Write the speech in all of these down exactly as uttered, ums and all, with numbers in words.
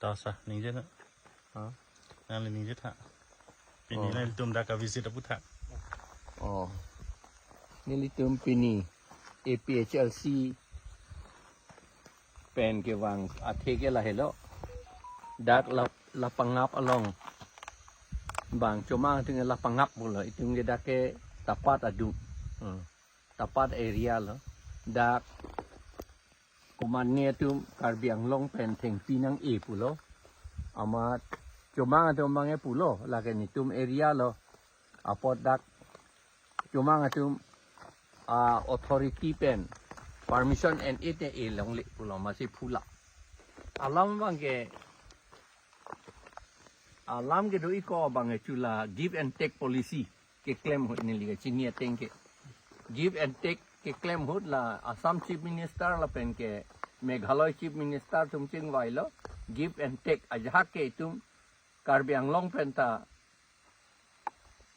Lasa, ningje na. Ha? Nangli ningje tha. Pini Oh. nangtum dak ka-visit aputhak. Oh. Nelitum pini A P H L C pen kevang athe ke lahelo. Dak la, Lapangap along. Bang Chomang atum ke Lapangap pulo. Itum ke dak ke Tapat adung. Hmm. Tapat area lo. Dak komatne atum Karbi Anglong pen thengpi nang-e pulo. Amat Chomang atum abang ke pulo, lake netum area lo. Apot dak Chomang atum, ah, authority pen permission en-e te e longle pulo, masi phula. Alam abang ke, alam kedo-ik ko abang ke chula give and take policy keklem ahut, neli kachini ateng ke. Give and take keklem ahut la Assam Chief Minister lapen ke Meghalaya Chief Minister atum chingvailo, give and take, ajahak ke itum Karbi Anglong pen ta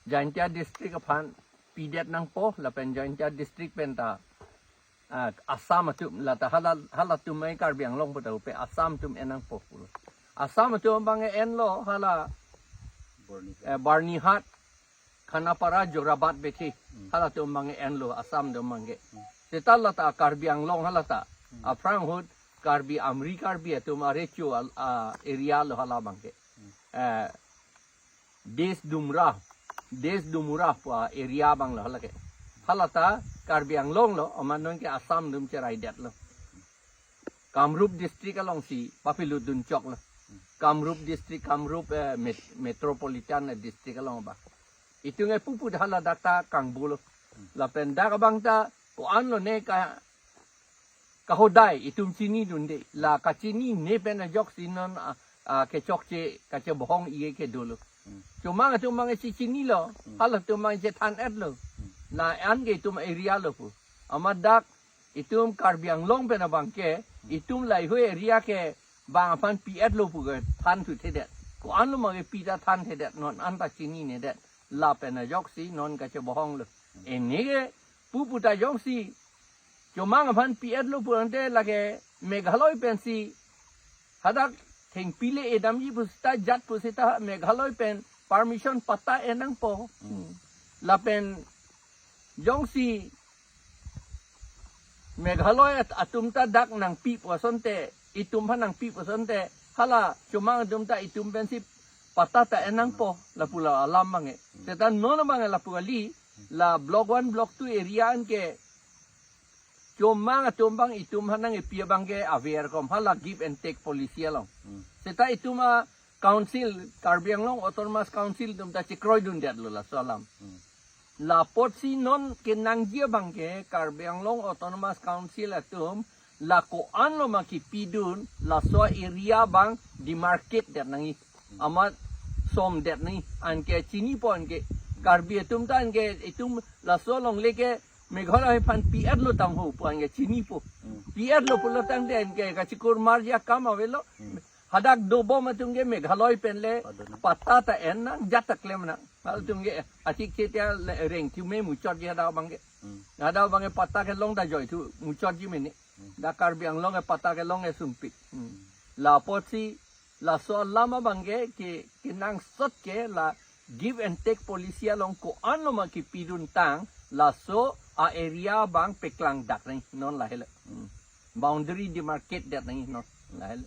Jaintia district aphan pidet nangpo, lapen Jaintia district pen ta, ah, Assam atum, la ta hala, halatum mai Karbi Anglong puta upe Assam atum en nangpo pulo. Assam atum abang ke enlo hala, Byrnihat. Eh, Byrnihat, Khanapara, Jorabat, Bethi. Hmm. Halatum abang ke enlo, Assam atum abang ke. Hmm. Seta la ta Karbi Anglong hala ta. Hmm. Aphrang ahut Karbi Amri Karbi atum arecho al-, ah, area lo hala abang ke. Hmm. Eh, Des Dumra, Des Dumra pu area abang lo hala ke. Hala ta Karbi Anglong lo, amat non ke Assam atum cheraidetlo. Kamrup district alongsi papilut dunchoklo. Kamrup district, Kamrup, eh, met-, metropolitan, eh, district along ba. Itum ke pupu hala dak ta kangbulo. Lapen dak abang ta ko-an lone ka, kahodai itum chinidunde. La kachinine pen ajoksi non, ah, ah, kechokche kachebohong-i ke dolo. Hmm. Chomang atum abang si chinilo, Hmm. halatum abang chethan-etlo. Hmm. La an ke itum area lo pu. Amat dak itum Karbi Anglong pen abang ke, itum laheihui area ke bang aphan pi-etlo pu ke than thuthedet. Ko-an lo ma ke pi ta thanthedet, non an ta chininedet. Lapen ajoksi non kachebohonglo. Ene ke pupu ta jongsi Chomang aphan pi-etlo pulote lake Meghalaya pensi hadak thengpi le-edamji pu seta jat pu seta Meghalaya pen permission patta en nangpo. Hmm. Lapen jongsi Meghalaya at-, atum ta dak nangpi pu asonte, itum aphan nangpi pu asonte, hala Chomang atum ta itum pensi patta ta en nangpo, lapu la alam abang ke. Seta non abang ke lapu kali, la block one, block two area an ke Chomang atum abang itum aphan nang-epi abang ke ave er kom, hala give and take policy along. Hmm. Seta itum a-council, Karbi Anglong Autonomous Council atum ta chekroidundetlo laso alam. Hmm. La apotsi non kenangji abang ke Karbi Anglong Autonomous Council atum la ko-an lo ma kipidun, laso area abang demarcate det nangji. Amat somdet nangji, anke chinipo anke. Karbi atum ta anke itum laso alongle ke Meghalaya aphan pi-etlo tangho pu anke chinipo. Hmm. Pi-etlo pulo tangte anke kachikur marji akam avelo. Hmm. Hadak dobom atum ke Meghalaya pen le Padona. Patta ta en nang, jat ta klem nang. Halatum ke achikche ta le rengthu me muchotji hadak abang ke. Hmm. Hadak abang ke patta kelong ta joithu muchotji mene. Hmm. Dak Karbi Anglong ke patta kelong ke sumpik. Hmm. La apotsi laso alam abang ke, ke, kenangsot ke la give and take policy along ko-an lo ma kipiduntang, laso a-area abang peklangdak nangji non lahelo. Hmm. Boundary demarcate det nangji non lahelo.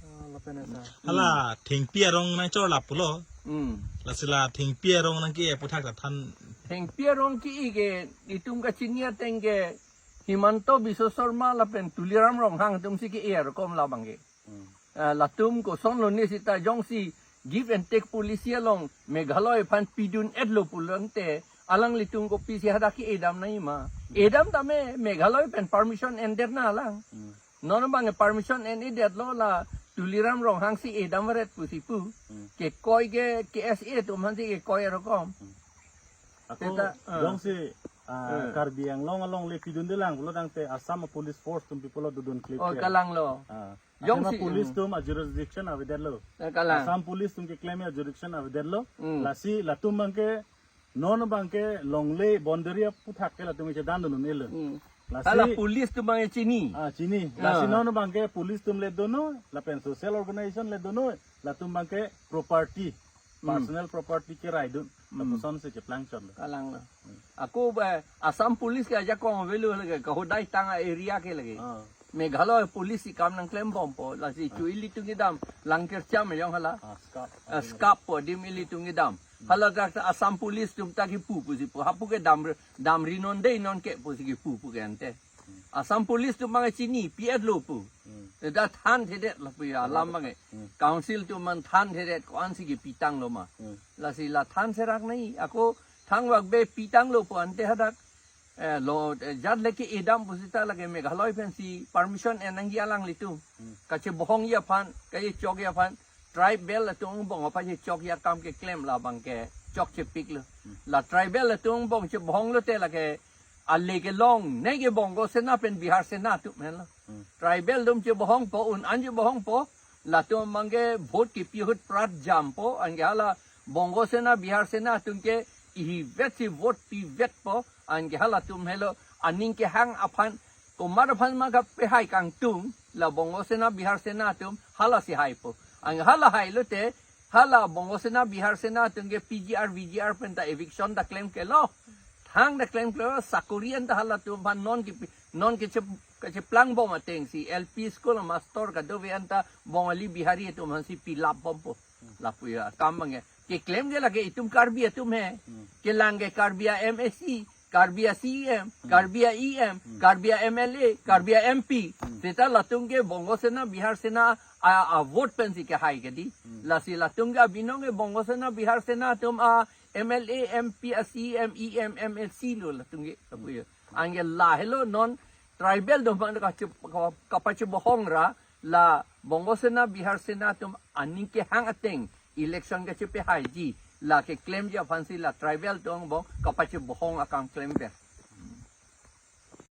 Ah, lapen asa. Hala thengpi arong nangchorlap pulo. Hmm. Lasi la thengpi arong nangke-e aputhak ta than. Thengpi arong ke-e ke itum kachini ateng ke Himanta Biswa Sarma lapen Tuliram Ronghang atumsi ke-e er kom labang ke. Hmm. Ah, latum koson lone seta jongsi give and take policy along Meghalaya aphan pidun-etlo pulote alanglitum kopisi hadak ke-edam nangji ma. Edam tame Meghalaya pen permission endet na alang. Hmm. Non abang permission en-edetlo la Tuliram Ronghang si edam varet pusi pu. Hmm. Kekoi ke K S A atum aphansi kekoi er kom. Hmm. Ako seta, ah. Jongsi, ah, eh. Karbi Anglong alongle pidundelang pulo tangte Assam police force atum pi pulo dodun klip. Oh, ke. Kalanglo. Ah. Jongsi, Assam police, hmm, atum a-jurisdiction avedetlo. Eh, kalang. Assam police atum keklem a-jurisdiction avedetlo. Hmm. Lasi latum abang ke non abang ke longle boundary aputhak ke latum ke dan dun un-elo. Hmm. Lasi, hala police atum abang chini. Ah, chini. Ah. Lasi non abangke police atum le dono, lapen social organization le dono, latum abangke property, hmm, personal property keraidun. Hmm. Lapuson si keplang chotlo. Kalang lo. Hmm. Ako ba Assam Police ke ajakong avelo lagi, kahodai tang a-area ke lagi. Ah. Meghalaya Police si kam nangklembompo, lasi, ah, chu ilitum kedam, Langkercham ejong hala. Ah, SCAP. Ah, SCAP po adim ilitum kedam. Hmm. Hala dak ta Assam Police atum ta kipu pusi pu. Hapu ke dam, damri non dei non ke pusi kipu pu ke ante. Hmm. Assam Police atum abang chini, pi-etlo pu. Hmm. Dak thanthedet lapu ya, alam abang. Hmm. Council atum abang thanthedet ko-ansi kepitanglo ma. Hmm. Lasi la than serak nai, ako thangvak be pitanglo pu ante hadak. Eh, lo, eh, jat leke edam pusita lake Meghalaya pensi permission en nangji alanglitum. Hmm. Kachebohongji aphan, kachechokji aphan, tribal atum angbong aphan chechokji akam keklem la abangke chokchepiklo. Hmm. La tribal atum angbong chebohonglo te lake ale kelong, neke Bongo Sena pen Bihar Sena atum henlo. Hmm. Tribal atum chebohongpo, un-an chebohongpo, latum abangke vote kepi ahut prat jampo, anke hala Bongo Sena, Bihar Sena atum ke ihivetsi vote pivetpo, anke halatum helo aning kehang aphan, komat aphan ma kapehai kangtung, la Bongo Sena, Bihar Sena atum halasi haipo. Anke hala hailo te, hala Bongo Sena, Bihar Sena atum ke P G R, V G R pen ta eviction ta klemklelo. Thang ta klemklelo, sakori anta halatum aphan non kepi, non keche, kecheplangbom atengsi L P school master kadokave anta Bongali Bihari atum aphansi pilapbompo. Lapu ya, akam abangke. Keklem ke lake itum Karbi atum he. Hmm. Kelang ke Karbi a-M A C, Karbi a-C E M, hmm, Karbi a-E M, hmm, Karbi a-M L A, hmm, Karbi a-M P. Hmm. Seta latum ke Bongo Sena, Bihar Sena a, a vote pensi kehai kedi. Hmm. Lasi latum ke abinong ke Bongo Sena, Bihar Sena atum a-M L A, M P, a-C E M, E M, M L C lo latum ke. Lapu ya. Anke lahelo non tribal atum abang kache, ka, kapachebohong ra, la Bongo Sena, Bihar Sena atum aning kehang ateng election kachepehaiji, la keklemji aphansi la tribal atum angbong kapachebohong akam klemver.